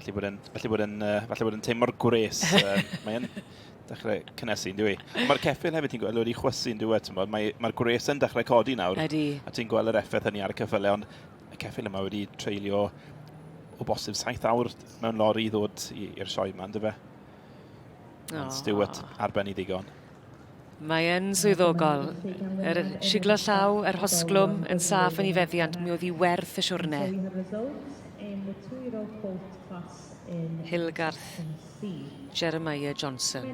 Felly bod e'n, felly bod e'n, uh, felly bod e'n teimlo'r gwres. Uh, mae e'n dechrau cynnesu, yn dyw i. Mae'r ceffyl hefyd, ti'n gweld, wedi chwysu yn dyw e, ti'n bod. Mae'r mae gwres yn dechrau codi nawr. Ydy. A ti'n gweld yr effaith hynny ar y ceffylau, ond y ceffyl yma wedi treulio o bosib 7 awr mewn lori i ddod i'r sioe yma, ynddo fe? Oh. Stuart ar ben i ddigon. Mae yn swyddogol. Yr siglo llaw, yr hosglwm yn saff yn ei feddiant, mi oedd hi werth y siwrne. Hilgarth Jeremiah Johnson.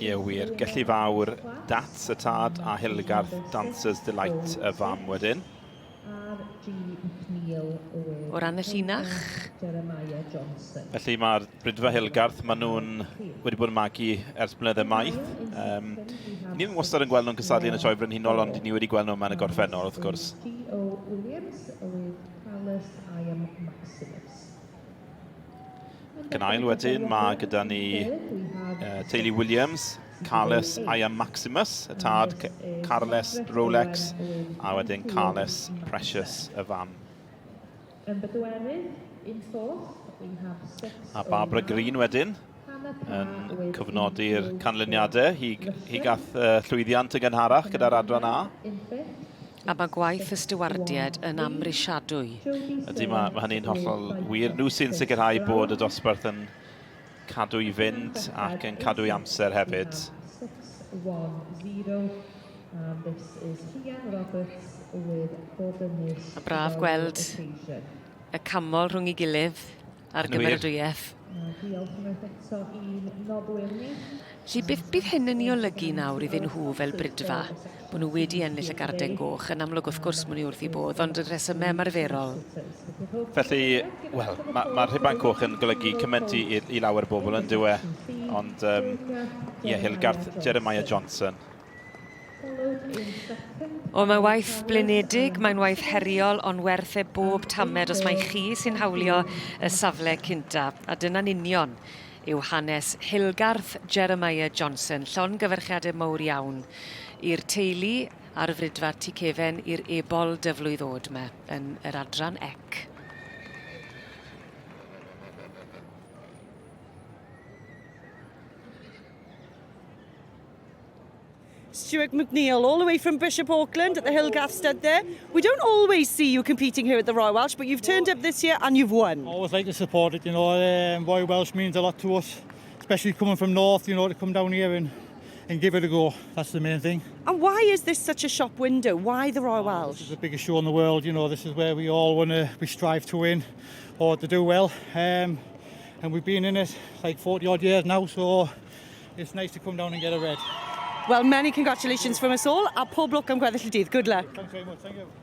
Ie wir, Gelli Fawr, Dats y tad a Hilgarth Dancer's Delight y fam wedyn. O ran y llinach. Felly mae'r Bridfa Hilgarth, maen nhw'n wedi bod yn magu ers blynydde maith. Um, ni ddim wastad yn gweld nhw'n cystadlu yn y Sioe Frenhinol, ond ni wedi gweld nhw yma yn y gorffennol, wrth gwrs. Ac yn ail wedyn, mae gyda ni uh, teulu Williams, Carles I am Maximus, y tad, Carles Rolex, a wedyn Carles Precious, y fam. A Barbara Green wedyn, yn cyfnodi'r canlyniadau. Hi, hi gath uh, llwyddiant yn gynharach gyda'r adran A. A mae gwaith y stiwardiaid yn amhrisiadwy. Ydy, mae, mae hynny'n hollol wir. Nhw sy'n sicrhau bod y dosbarth yn cadw i fynd ac yn cadw i amser hefyd. A braf gweld y camol rhwng ei gilydd a'r gymeradwyaeth. Felly, beth bydd hyn yn ei olygu nawr iddyn nhw fel Bridfa? Bod nhw wedi ennill y Garden Goch, yn amlwg wrth gwrs maen nhw wrth eu bodd, ond y rhesymau ymarferol. Felly, wel, mae'r ma rhuban coch yn golygu cymaint i, i, i lawer o bobl yn dyw e, ond um, ie, Hilgarth Jeremiah Johnson. O, mae waith blinedig, mae'n waith heriol, ond werth e bob tamed os mai chi sy'n hawlio y safle cynta. A dyna'n union yw hanes Hilgarth Jeremiah Johnson. Llongyfarchiadau mowr iawn i'r teulu a'r fridfa Tŷ Cefen i'r ebol dyflwydd oed 'ma yn yr adran ec. Stuart McNeil, all the way from Bishop Auckland at the Hillgarth Stud there. We don't always see you competing here at the Royal Welsh, but you've turned up this year and you've won. Always like to support it, you know. Um, Royal Welsh means a lot to us, especially coming from north, you know, to come down here and, and give it a go. That's the main thing. And why is this such a shop window? Why the Royal Welsh? This is the biggest show in the world, you know. This is where we all want to, we strive to win or to do well. Um, and we've been in it like 40 odd years now, so it's nice to come down and get a red. Well, many congratulations from us all, a pob lwc am gweddill y dydd. Good luck. Thanks very much, thank you.